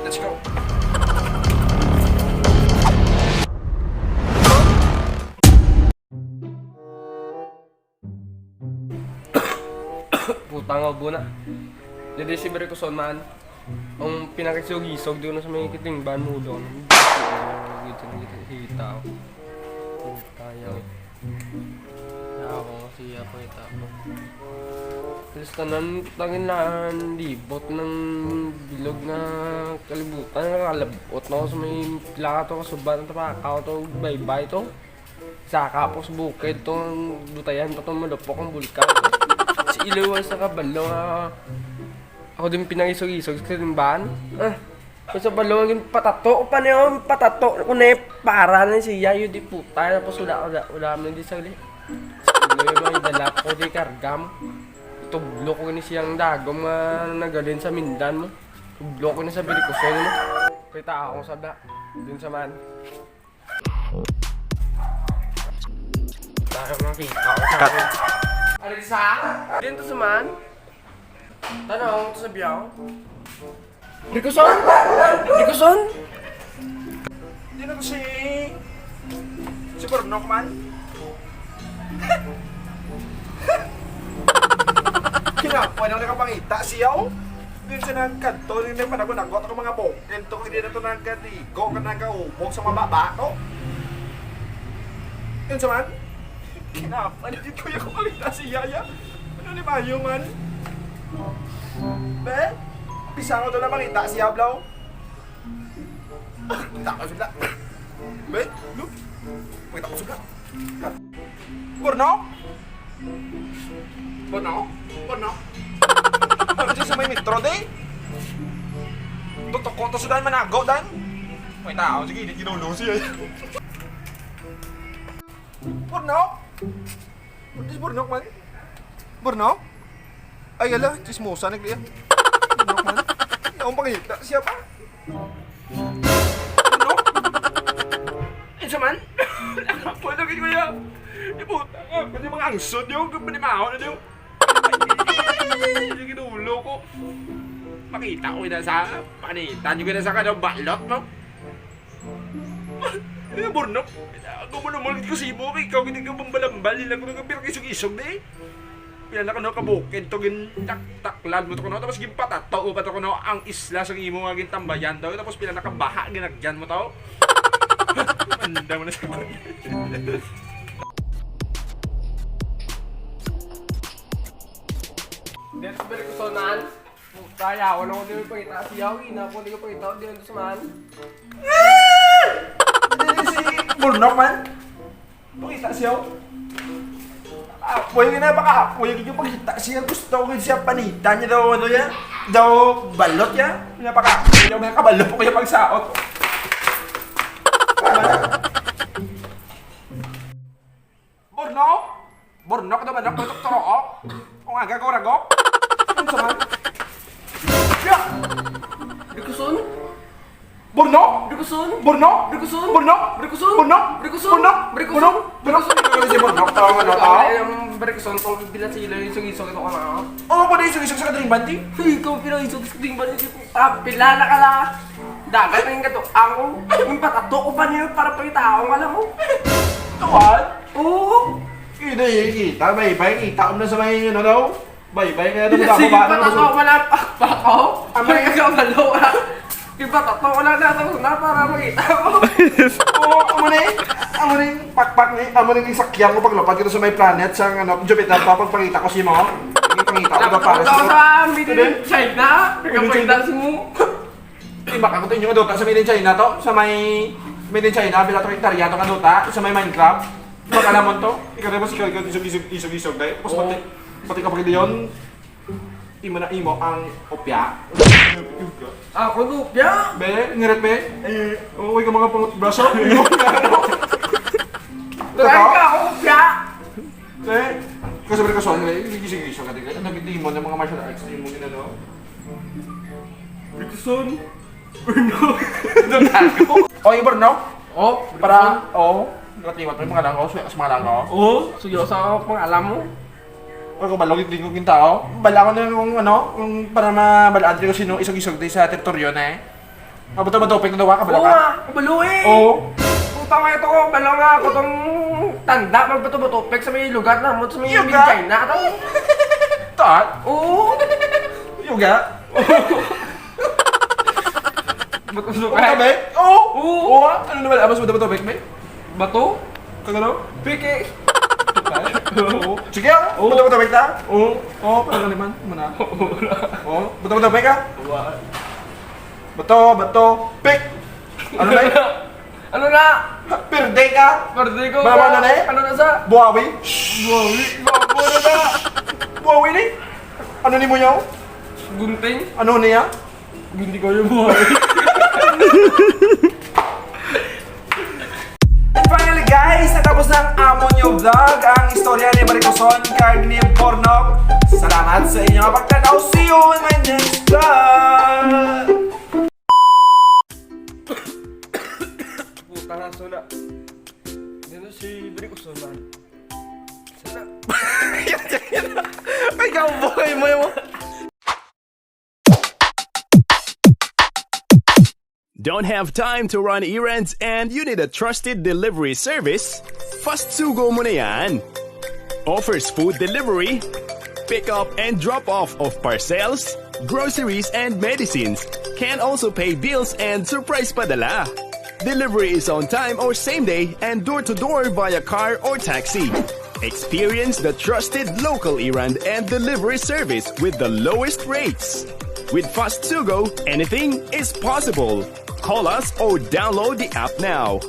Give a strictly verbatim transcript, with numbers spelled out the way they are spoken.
Let's go. Puta nga, ubo na. Didi si Berikuson, man. Ang pinakisog-isog doon sa may kitingban mo doon. Dito na kita hita. Puta, yaw. Yaw, siya po ita. Alas tanan, tangin lang, libot ng bilog nga kalibutan, nakalabot na ako sa may pila ka to, kasuban, tapakaw to, baybay to. Saka po sa bukid to, ang dutayan pa to, malupok ang bulkan. Si Iloy, wala sa kabalo, ah. Ako din pinangisog-isog sa kalimbahan. Ah, sa kabalo, yung patato ko pa niya, yung patato ko na yung para na siya, yun di puta, tapos wala, wala, wala man di sa uli. Si Iloy, yung dala ko, di karga mo. Tublo ko ni siyang dagom nga nagalin sa mindan mo. Tublo ko ni sa Berikuson mo. Kita ako sa da, dun sa man. Tayo lang kita ako sa Cut. Ano di sa? Dito sa man? Tanaw, to sa biyaw. Berikuson? Berikuson? Hindi na ko si, si Burnok man. Kinapoy na nakapangita siya, oh. Din siya nang kadto, din siya panago-nagot ako mga bukid to, hindi na to nagkaligo, ka nagkaubog sa mga baba to. Yun sa man? Kinapoy na dito yung kapangita si Yaya. Ano ni Mayo man? Be? Pisango to na pangita si Yablaw. Pangita ko sila. Be? Look. Pangita ko sila. Burno? Burno? Burno? Burno siya sa may metro, di? Tutok ko to sa dan, manago, dan. May tao, sige, hindi ginulo siya. Burno? Burno, Burno man? Burno? Ay, ala, chismosa, nagliya. Burno man? Ang pangita, siya pa. Ano? Unsa man? Ako lagi, kuya. Ibuta nga, pwede mga angsod yun, kapanimaho na yun. Yung ginulo ko. Makita ko na sa panitan, yung na sa kadaw balot mo. Yung burnok. Ako mo naman kasi mo, ikaw hindi ka bambalambal, nila ko nagkapirang isog-isog na eh. Pila na kuno ka bukid to, gintaktaklan mo to kuno, tapos ginpatato mo pa to kuno ang isla sa imo nga gintambayan daw, tapos pila na ka baha ginagyan mo to. Manda mo na sa That's very kusonan. Puta, yawa na ko, di mo pangita siya, ina ko, di ko pangita, di mo man. Hindi si Burnok man. Pakita siya, oh. Apoy nga na, baka apoy yung pagkita siya. Gusto ko siya panitan niya daw, ano yan? Daw balot yan? Napaka-apoy yung mga kabalo po kayo pagsaot. Borno? Borno ka naman ako, Doktor, oh. Kung aga ko rago. Ano sa man? Ya! Rikuson? Borno? Rikuson? Borno? Rikuson? Borno? Rikuson? Borno? Rikuson? Borno? Rikuson? Borno? Borno? Ano si Borno? Tama na tao? Ay, ang Rikuson, kung bilang sila yung sugisog ito ka na, oh. Oo, pwede yung sugisog sa kadring banti? Uy, ikaw, pila yung sugisog sa kadring banti? Ah, pila na ka na. Dagat na yung gato. Ako, yung patato ko pa niyo para pangitaon ka lang, oh. Tuwan? Oo. Kita, kita, bay, bay, kita mo na sa may, ano daw? Baybay kaya daw. Sige, dapat patato ako, wala pa, pa ako. Amo ni, may kagabalo, ah. Di ba, tato, wala na, tato na, para makita mo. Oo, amo ni, amo ni, pakpak ni, amo ni, sakyan ko paglupad ko sa may planet sa, ano, Jupiter pa, pagpangita ko si mo. Ipangita ko ba para sa, sa Made in China. Made in China. Nagapagdas mo. Di ba, ako to inyo nga dota sa Made in China to? Sa may Made in China, bila to hektarya to nga dota, sa may Minecraft. Di ba, kalamon to? Ikaw, di ba, ikaw, ikaw, isog, isog, isog, isog, dahil. Tapos, pati, pati kapag yun, Imo na imo ang opya. Ako nupya? Be, ngirit, be. Eh, oh, ikaw mga pangut-, braso. Try ka, ako nupya. Eh, kasi mereka suan, eh, hindi sige, sige, sige, nagtimo ng mga martial arts, di mo ginano. Rikuson. Burnok. Oy, Burnok. Oh, para, oh, nakatiwat mo yung pangalan ko, sa, sa pangalan ko. Oh, suyo sa pangalan mo. Oy, kung balog yung tingog yung tao, bala ko na yung, ano, yung para mabalaan ko sino isog-isog di sa teritoryo na eh. Ang bato-bato, pek na daw ka, balo Oo ka? nga, kabalo eh. Oo. Puta nga ito ko, balo nga ako tong tanda, magbato-bato, pek sa may lugar na mo, sa may Yung China. Ito. Taan? Oo. Yung ga? Bato-bato, Ano ka, pek? Oo. Oo. Oo, ah. Ano naman, abas mo bato-bato, pek, pek? Bato? Kagano? Peke. Oo. Sige, ah. Oo. Bato-bato, pek, ta? Oo. Oo, para naman. Muna. Oo. Bato-bato, pek, ah? Wa. Bato, bato, pek. Ano na yun? Ano na? Perde ka? Perde ko Baba ka. Na na eh? Ano na sa? Buhawi? Buhawi. Buhawi na na. Buhawi ni? Ano ni mo yaw? Gunting. Ano niya? Gunting ko yung buhawi. And finally guys, natapos na ang amon yung vlog, ang istorya ni Maricoson kag ni Pornok. Salamat sa inyong pagtanaw. See you in my next vlog. Puta na, suna. Dito si Brick Usunan. Suna. Ay, cowboy mo mo. Don't have time to run errands and you need a trusted delivery service? Fast Sugo mo na yan. Offers food delivery, pick up and drop off of parcels, groceries and medicines. Can also pay bills and surprise padala. Delivery is on time or same day and door to door via car or taxi. Experience the trusted local errand and delivery service with the lowest rates. With Fast Sugo, anything is possible. Call us or download the app now.